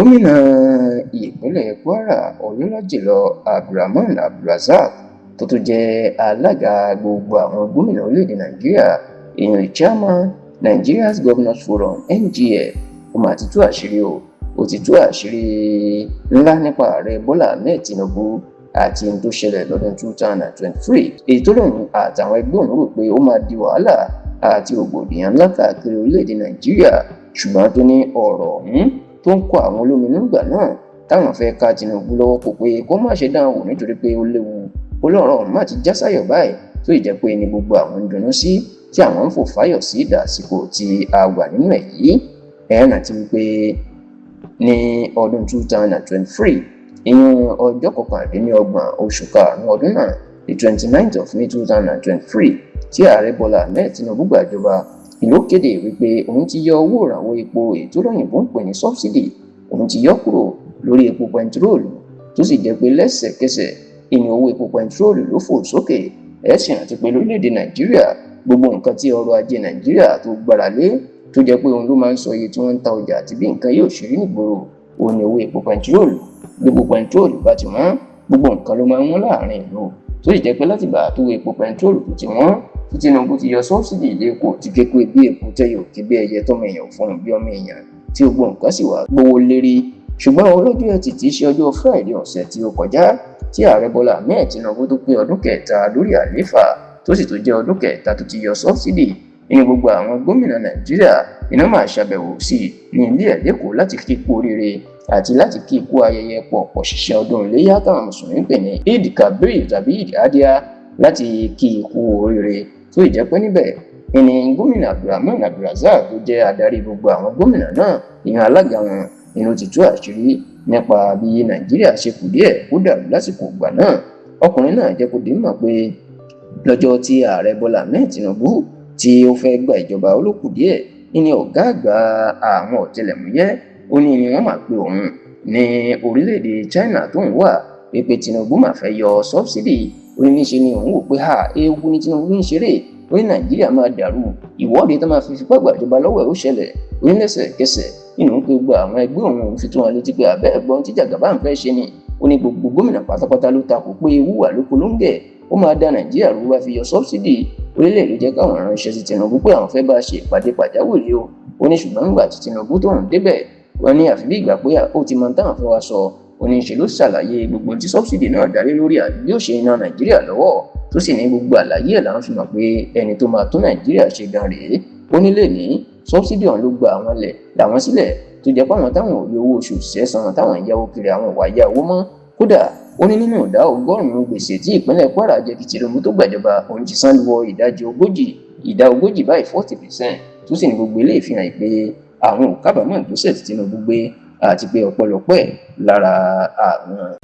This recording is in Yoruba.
Gómìnà ìpínlẹ̀ Kwara, ọlọ́lá jùlọ AbdulRahman AbdulRazaq, tó tún jẹ́ alága gbogbo àwọn gómìnà orílẹ̀-èdè Nàìjíríà, ìyẹn chairman Nigeria's Governors Forum, NGF, ó mà ti tú àṣírí o. Ó ti tú àṣírí ńlá nípa Ààrẹ Bọ́lá Ahmed Tinubu àti ohun tó ṣẹlẹ̀ lọ́dún 2023, èyí tó lòun àtàwọn ẹgbẹ́ òun rò pé ó máa di wàhálà àti rògbòdìyàn ńlá káàkiri orílẹ̀-èdè Nàìjíríà, ṣùgbọ́n tó ní ọ̀rọ̀ ọ̀hún tó ń kọ àwọn olóminú ìgbà náà táwọn fẹ́ ká Tinubu lọ́wọ́ kó pé kó má ṣe dáhùn wò nítorí pé ó léwu. Ó lọ́rọ̀ ọ̀hún má ti já sáyọ̀ báyìí, tó ì jẹ́ pé ní gbogbo àwọn ń dunnú sí, tí àwọn ń fò fáyọ̀ sí dàsìkò tí a wà nínú ẹ̀ yìí. Ẹ rántí wípé ní ọdún 2023, ìyẹn ọjọ́ 29 oṣù karùn-ún ọdún náà, the 29th of May 2023, tí Ààrẹ Bọ́lá Ahmed Tinubu gbàjọba, ìlú kéde wípé òun ti yọ owó ìrànwọ́ epo, èyí tó lóyìnbó ń pè ní subsidy, òun ti yọ kúrò lórí epo pẹntiróòlù, tó sì jẹ́ pé lẹ́sẹ̀kẹsẹ̀ ìní owó epo pẹntiróòlù ló fò sókè. Ẹ sì rántí pé lórílẹ̀‐èdè Nàìjíríà, gbogbo nǹkan tí ọrọ̀ ajé Nàìjíríà tó gbára lé, tó jẹ́ pé òun ló máa ń sọ iye tí wọ́n ń ta ọjà àti bí nǹkan yóò ṣe rí nígboro, òun ni owó epo pẹntiróòlù. Gbogbo pẹntiróòlù bá ti wọ́n, gbogbo nǹkan ló máa ń wọ́n láàrin ìlú, tó sì jẹ́ pé látìgbà tó epo pẹntiróòlù tó ti wọ́n, tí Tinubu ti yọ subsidy ilé epo, ti ké pé bí epo tẹ́yọ̀ kí bí ẹyẹ tọmọ èèyàn fọhùn bí ọmọ èèyàn, tí gbogbo nǹkan sì wà gbówó lérí. Ṣùgbọ́n ọlọ́jọ́ Ẹtì tí í ṣe ọjọ́ Friday ọ̀sẹ̀ tí ó kọjá, tí Ààrẹ Bọ́lá Ahmed Tinubu tó pé ọdún kẹta lórí àlééfà, tó sì tó jẹ́ ọdún kẹta tó ti yọ subsidy, nínú gbogbo àwọn gómìnà Nàìjíríà iná máa ṣàbẹ̀wò sí ní ilé ẹ̀ lẹ́kọ̀ọ́ láti kí kú oríire àti láti kí kú ayẹyẹ pọ̀pọ̀ ṣiṣẹ́ ọdún iléyà táwọn mùsùlùmí pè ní Eid Kabir tàbí Eid Adha, láti kí kú oríire. Tó ìjẹ́ pé níbẹ̀ ìní gómìnà AbdulRahman AbdulRazaq, tó jẹ́ adarí gbogbo àwọn gómìnà náà, ìyẹn alága wọn, inú ti tú àṣírí nípa bí Nàìjíríà ṣe kù díẹ̀ kó dàrú lásìkò ìgbà náà. Ọkùnrin náà jẹ́ kó di mọ̀ pé lọ́jọ́ tí Ààrẹ Bọ́lá Ahmed Tinubu tí ó fẹ́ gba ìjọba, ó ló kù díẹ̀ ní ọ̀gá àgbà àwọn ọ̀tẹlẹ̀múyẹ́, ó ní ni wọ́n máa pe òun ní orílẹ̀-èdè China tó ń wà pé Tinubu máa fẹ́ yọ subsidy. Ó ní níṣe ni òun wò pé ha, ewu ni Tinubu ń ṣeré. Ó ní Nàìjíríà máa dàrú, ìwọ́de tó máa fi fipá gbàjọba lọ́wọ́ ẹ̀ ó ṣẹlẹ̀. Ó ní lẹ́sẹ̀kẹsẹ̀ nínú pé gbogbo àwọn ẹgbẹ́ òun, òun fi tó wọn létí pé àbẹ́ ẹ̀gbọ́n tí Jagaban ń fẹ́ ṣe ni. Ó ní gbogbo gómìnà pátápátá ló takò pé ewu wà lóko lóńgẹ̀, ó máa da Nàìjíríà rú wá fi yọ subsidy. Orílẹ̀-èdè jẹ́ káwọn ránṣẹ́ sí Tinubu pé àwọn fẹ́ bá ṣe ìpàdé pàjáwìrì o. Ó ní ṣùgbọ́n nígbà tí Tinubu tó ń débẹ̀, wọ́n ní àfi bí ìgbà pé ó ti mọ táwọn fẹ́ wá sọ. Ó ní ṣe ló ṣàlàyé gbogbo tí subsidy náà darí lórí àbí bí ó ṣe ran Nàìjíríà lọ́wọ́, tó sì ní gbogbo àlàyé ẹ̀ làwọn fi mọ̀ pé ẹni tó máa tún Nàìjíríà ṣe gan rèé. Ó ní lè ní subsidy ọ̀hún ló gba àwọn ilẹ̀ làwọn sílẹ̀, tó jẹ́ pé àwọn táwọn ò rí owó oṣù sẹ́san, táwọn ń yáwó kiri, àwọn ò wá yá owó mọ́. Kódà ó ní nínú ìdá 100 gbèsè tí ìpínlẹ̀ Kwara jẹ kí Tinubu tó gbàjọba, òun ti san wọ ìdajì 40, ìdá 40 báyìí, 40%, tó sì ní gbogbo eléyìí fi hàn pé àwọn ò kábàámọ̀ ìgbésẹ̀ tí Tinubu gbé àti pé ọ̀pọ̀lọpọ̀ ẹ̀ lára àwọn.